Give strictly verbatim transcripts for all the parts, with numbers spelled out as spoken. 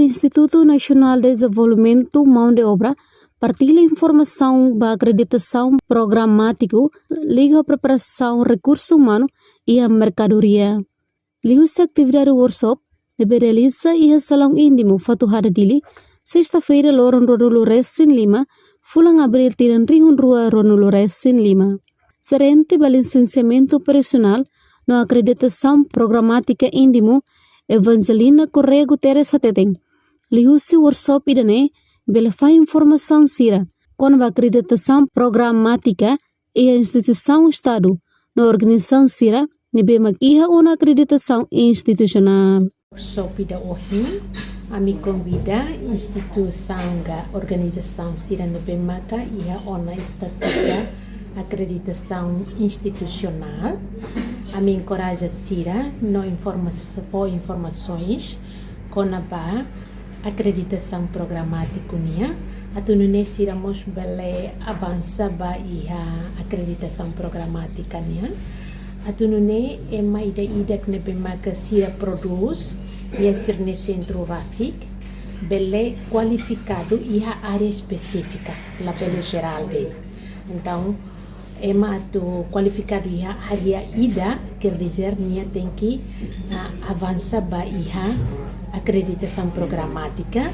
Institutu Nasionál Dezenvolvimentu Maun de Obra partilla informasaun ba akreditasaun programátiku liga ho preparasaun rekursu umanu iha merkadoria. Liuhusi atividade workshop ne'ebé realiza iha Salaun Índimo, Fatuhada, Dili, sesta-feira, loron ruanulu-resin-lima, fulan abríl tinan rihun rua ruanulu-resin-lima. Jerente ba Lisensiamentu Operasionál no Akreditasaun Programátika Índimo, Evangelina Correia Guterres, hateten, liuhusi workshop ida-ne'e bele fahe informasaun sira kona-ba akreditasaun programátika iha instituisaun Estadu no organizasaun sira ne'ebé mak iha ona akreditasaun institusionál. Workshop ida ohin, ami konvida instituisaun ka organizasaun sira ne'ebé maka iha ona estatutu akreditasaun institusionál. Ami enkoraja sira no informa-, fó informasaun kona-ba akreditasaun programátiku nian, atu nune'e sira mós bele avansa ba iha akreditasaun programátika nian. Atu nune'e ema ida-idak ne'ebé maka sira prodús iha sira-nia sentru rasik bele kualifikadu iha área espesífika, labele jerál de'it. Entaun, ema atu kualifikadu iha área ida, quer dizer, nia tenke, ah, avansa ba iha akreditasaun programátika,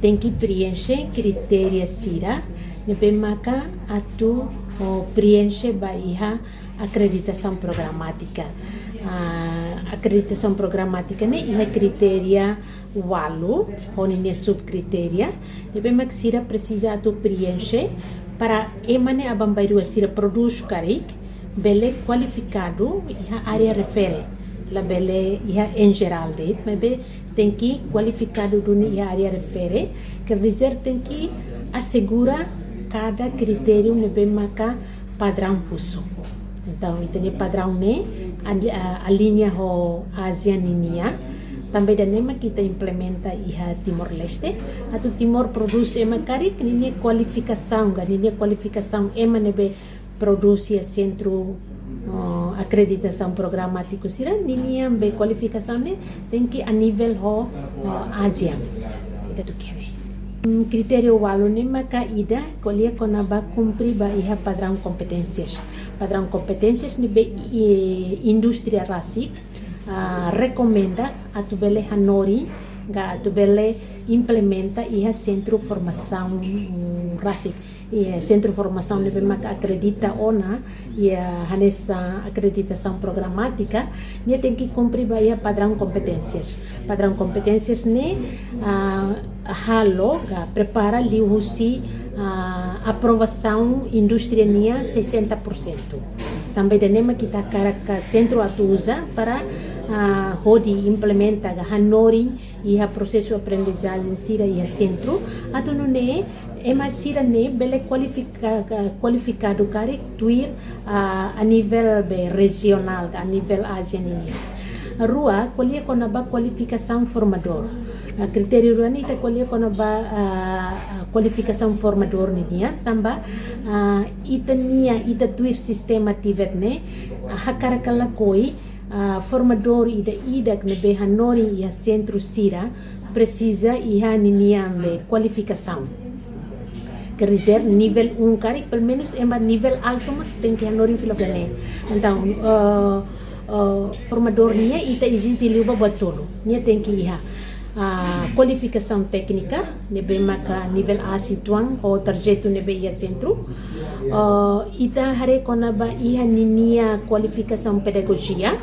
tenke preenxe kritéria sira ne'ebé maka atu, oh, preenxe ba iha akreditasaun programátika. Ah, akreditasaun programátika ne'e iha kritéria ualu, ho ninia subkritéria, ne'ebé mak sira presiza atu preenxe para ema ne'e aban-bainrua sira prodús karik bele kualifikadu iha área refere, labele iha en jerál de'it, maibé tenke kualifikadu duni iha área refere, quer dizer, tenke asegura kada kritériu ne'ebé maka padraun husu. Entaun, ita-nia padraun ne'e ali-, ah, aliña ho ASEAN ninian. Tanba ida-ne'e mak ita implementa iha Timor-Leste. Atu Timor prodús ema karik, ninia kualifikasaun ka, ninia kualifikasaun ema ne'ebé prodús iha sentru, oh, akreditasaun programátiku sira, ninian be kualifikasaun ne'e tenke a nivel ho, oh, ASEAN. Ida atu kere. Hmm, kritériu ualu ne'e maka ida ko'alia kona-ba kumpre ba iha padraun kompeténsias. Padraun kompeténsias ne'ebé, eh, indústria rasik, ah, rekomenda atu bele hanorin ka atu bele implementa iha sentru formasaun, mm, rasik. Iha sentru formasaun ne'ebé maka akredita ona iha hanesan akreditasaun programátika, nia tenke kumpre ba iha padraun kompeténsias. Padraun kompeténsias ne'e, ah, halo ka prepara liuhusi, ah, aprovasaun indústria nian sessenta por cento. Tanba ida-ne'e mak ita hakarak sentru atu uza para, ah, hodi implementa ka hanorin iha prosesu aprendizajen sira iha sentru, atu nune'e ema sira-ne'e bele kualifika-, ka-, kualifikadu karik tuir, ah, a nivel be rejionál, ka a nivel ASEAN ninian. Rua, ko'alia kona-ba kualifikasaun formadór. Ah, kritériu rua ne'e ita ko'alia kona-ba, ah, ah, kualifikasaun formadór ninian, tanba, ah, ita-nia, ita tuir sistema TVET ne'e, ah, hakarak ka lakohi, ah, formadór ida-idak ne'ebé hanorin iha sentru sira presiza iha ninian be kualifikasaun. Quer dizer, nivel um karik, pelumenus ema nivel altu mak tenke hanorin fila fali ne'e. Entaun, ah, ah, formadór nian ita ezije liu ba buat tolu. Nia tenke iha, ah, kualifikasaun téknika, ne'ebé maka nivel A uitoan, ho tarjetu ne'ebé iha sentru. Ah, ita haree kona-ba iha ninia kualifikasaun pedagojia,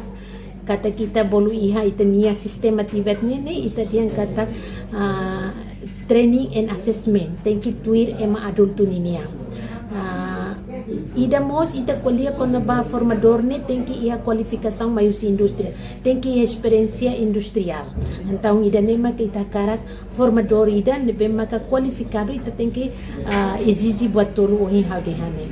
katak ita bolu iha ita-nia sistema TVET ne'e, ne'e ita dehan katak, ah, training and assessment, tenke tuir ema adultu ninian. Ah, ida mós ita ko'alia kona-ba formadór ne'e tenke iha kualifikasaun mai husi indústria, tenke iha esperiénsia industriál. Entaun, ida-ne'e mak ita hakarak formadór ida ne'ebé maka kualifikadu, ita tenke, ah, ezije buat tolu ohin ha'u dehan ne'e.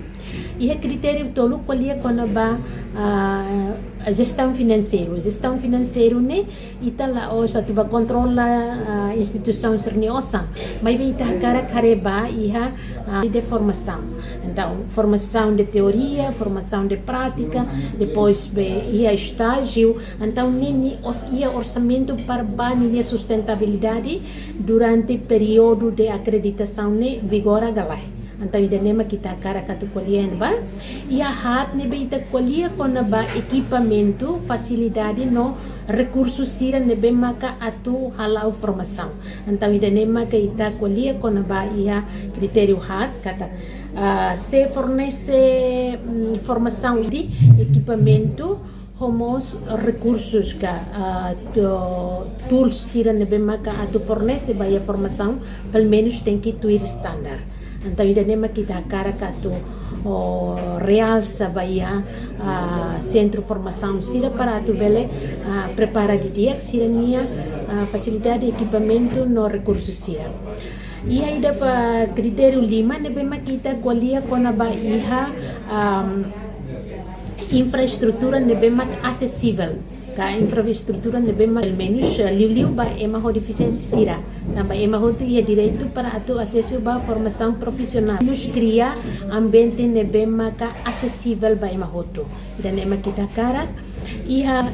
Iha kritériu tolu ko'alia kona-ba, ah, jestaun finanseiru. Jestaun finanseiru ne'e ita la'ós atu bá kontrola, ah, instituisaun sira-nia osan. Maibé ita hakarak haree ba iha, ah, de formasaun. Entaun, formasaun de teoria, formasaun de prátika, depois be iha estájiu. Entaun, ne'e nia osan, iha orsamentu para ba ninia sustentabilidade durante períodu de akreditasaun ne'e vigora ka lae. Entaun, ida-ne'e mak ita hakarak atu ko'alia iha ne'ebá. Iha haat ne'ebé ita ko'alia kona-ba ekipamentu, fasilidade no rekursu sira ne'ebé maka atu hala'o formasaun. Entaun, ida-ne'e maka ita ko'alia kona-ba iha kritériu haat katak, ah, se fornese, mm, formasaun ida, ekipamentu, ho mós rekursus ka, ah, to-, tools sira ne'ebé maka atu fornese ba iha formasaun, pelumenus tenke tuir standar. Entaun, ida-ne'e mak ita hakarak atu, oh, realsa ba iha, ah, sentru formasaun sira para atu bele, ah, prepara didi'ak sira-nia, ah, fasilidade, ekipamentu no rekursu sira. Iha ida ba kritériu lima ne'ebé mak ita ko'alia kona-ba iha, am, infraestrutura ne'ebé mak asesivel. Ka infraestrutura ne'ebé mak, pelumenus, eh, liuliu ba ema ho defisiénsia sira. Tanba ema hotu iha direitu para atu asesu ba formasaun profisionál. Nos kria ambiente ne'ebé maka asesivel ba ema hotu. Ida-ne'e mak ita hakarak. Iha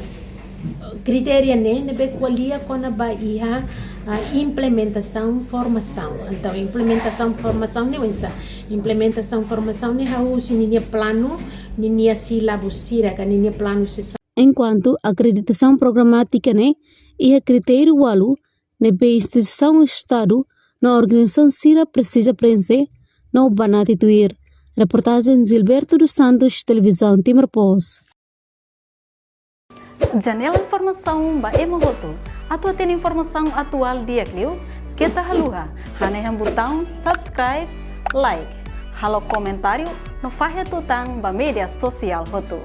kritéria ne'e, ne'ebé ko'alia kona-ba iha, ah, implementasaun formasaun. Entaun, implementasaun formasaun ne'e oinsá? Implementasaun formasaun ne'e hahú husi ninia planu, ninia sílabus sira ka ninia planu sesaun. Enkuantu akreditasaun programátika ne'e iha kritériu ualu ne'ebé instituisaun Estadu no organizasaun sira presiza preenxe no banati tuir. Reportajen Gilberto dos Santos, Televizaun Timor Post. Janela informasaun ba ema hotu. Atu hatene informasaun atuál di'ak liu, keta haluha hanehan butaun subscribe, like, halo komentáriu no fahe tutan ba média sosiál hotu.